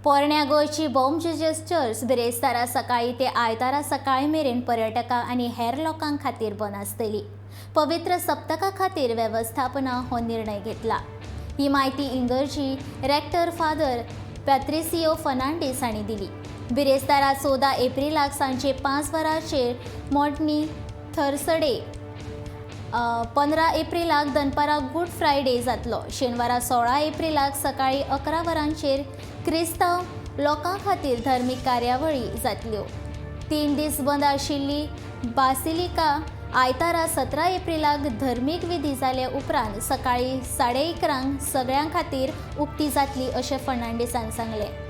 पोरण्या गोंयची Bom Jesus church बिरेस्तारा सकाळी ते आयतारा सकाळी मेरेन पर्यटकां आनी हेर लोकां खातीर बंद आसतली. पवित्र सप्तका खातीर वेवस्थापना हो निर्णय घेतला. ही म्हायती इंगर्जी रेक्टर फादर पॅत्रिसियो फर्नांडीस हांणी दिली. बिरेस्तारा 14 एप्रिलाक सांजे 5 वरांचेर मॉडनी थर्सडे, 15 एप्रिलाक दनपारां गुड फ्रायडे जातलो. शेनवारा 16 एप्रिलाक सकाळीं 11 वरांचेर क्रिस्तांव लोकां खातीर धर्मीक कार्यावळी जातल्यो. 3 दीस बंद आशिल्ली बासिलिका आयतारा 17 एप्रिलाक धर्मीक विधी जाले उपरांत सकाळीं 11:30 सगळ्यां खातीर उक्ती जातली, अशें फर्नांडीसान सांगलें.